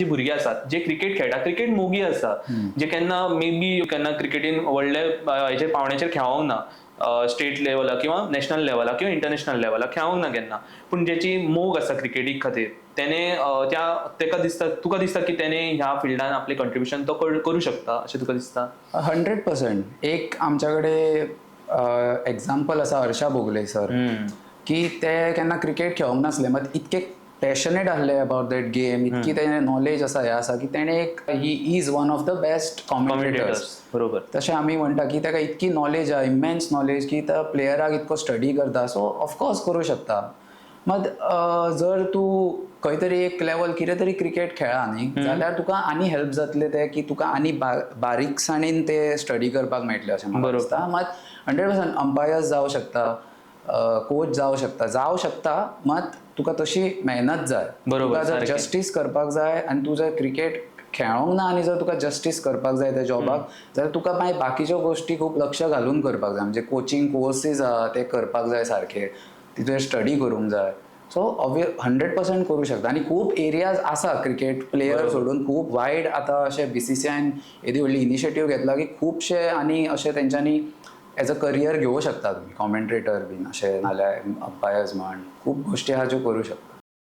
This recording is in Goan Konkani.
जी भुरगे आसात जे क्रिकेट खेळटा, क्रिकेट मोगी आसा, जे केन्ना मे बी केन्ना क्रिकेटीन व्हडले हेजेर पावण्याचेर खेळोंक ना, स्टेट लेवलाक किंवा नॅशनल लेवलाक किंवा इंटरनॅशनल लेवलाक खेळोंक ना केन्ना, पूण जेची मोग आसा क्रिकेटी खातीर, तेणे त्या तेका दिसता, तुका दिसता की तेणे ह्या फिल्डान आपलें कंट्रिब्युशन तो करूं शकता अशें तुका दिसता? 100%. एक आमच्या कडेन एग्जाम्पल आसा, हर्षा भोगले सर, की ते केन्ना क्रिकेट खेळोंक नासले, मात इतके पॅशनेट आसले अबाउट that game, इतकी तेणे नॉलेज आसा, हें आसा की तेणे एक, he is one of the best commentators. तशें आमी म्हणटा की ताका इतकी नॉलेज आहा, इमेन्स नॉलेज, की त्या प्लेयराक इतको स्टडी करता. सो ऑफकोर्स करूं शकता. मात जर तूं खंय तरी एक लेवल कितें तरी क्रिकेट खेळा न्ही, जाल्यार तुका आनी हेल्प जातले ते की तुका आनी बारीकसाणेन ते स्टडी करपाक मेळटले अशें म्हाका दिसता. मात 100% अंपायर्स जावं शकता, कोच जावं शकता, जावं शकता, मात तुका तशी मेहनत जाय. तुका जर जस्टीस करपाक जाय आनी तूं जर क्रिकेट खेळोंक ना आनी जर तुका जस्टीस करपाक जाय त्या जॉबाक, जाल्यार तुका मागीर बाकीच्यो गोश्टी खूब लक्ष घालून करपाक जाय. म्हणजे कोचिंग कोर्सीस आहा, ते करपाक जाय सारखे, तितून स्टडी करूंक जाय. सो 100% करूं शकता आनी खूब एरियाज आसा. क्रिकेट प्लेयर सोडून खूब वायड आतां अशें बीसीसीआयन येदी व्हडली इनिशिएटीव घेतला की खुबशे आनी अशें तेंच्यांनी एज अ करियर घेवं शकता तुमी, कॉमेंट्रेटर बीन अशें, नाल्यार अंपायर्स म्हण, खूब गोश्टी आहा ज्यो करूं शकता.